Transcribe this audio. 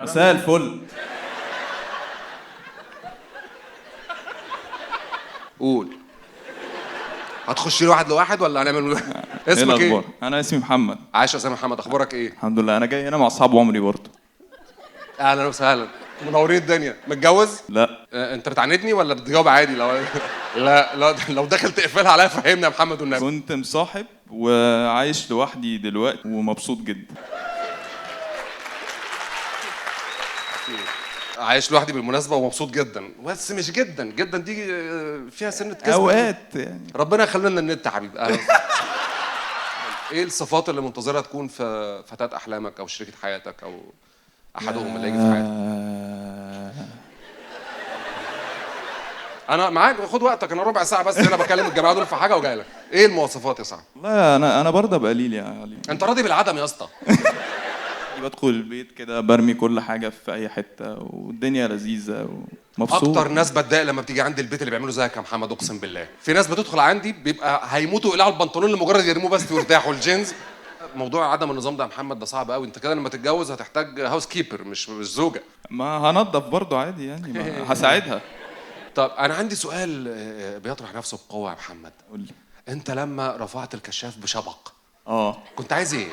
مساء الفل. قول. هتخش لي واحد لواحد ولا هنعمل؟ اسمك ايه؟ انا اسمي محمد. عايش يا استاذ محمد، اخبارك ايه؟ الحمد لله. انا جاي هنا مع اصحاب عمري برضه. اهلا وسهلا، منورين الدنيا. متجوز؟ لا. انت بتعاندني ولا بتجاوب عادي؟ لو لا لا، لو داخل تقفلها عليا فهمني يا محمد والنبي. كنت مصاحب وعايش لوحدي دلوقتي ومبسوط جدا. عايش لوحدي بالمناسبة ومبسوط جدا، بس مش جدا جدا دي فيها سنة كذب اوقات يعني. ربنا يخلينا النت يا حبيبي. اهلا. ايه الصفات اللي منتظرها تكون في فتاة احلامك او شريكة حياتك او احدهم اللي هيجي في حياتك؟ انا معاك، خد وقتك، انا ربع ساعة بس انا بكلم الجماعة دول في حاجة وجاي لك. ايه المواصفات يا صاحبي؟ والله انا برضه بقليل يا علي. انت راضي بالعدم يا اسطى؟ بدخل البيت كده برمي كل حاجة في اي حتة والدنيا لذيذة ومبسوط. اكتر ناس بتضايق لما بتيجي عندي البيت اللي بيعملوا زيك يا محمد، اقسم بالله. في ناس بتدخل عندي بيبقى هيموتوا يقلعوا البنطلون لمجرد يرموه بس ويرتاحوا الجينز. موضوع عدم النظام ده يا محمد ده صعب قوي. انت كده لما تتجوز هتحتاج housekeeper مش زوجه. ما هنضف برضه عادي يعني، ما هساعدها. طب انا عندي سؤال بيطرح نفسه بقوة يا محمد. قول لي. انت لما رفعت الكشاف بشبق كنت عايز ايه؟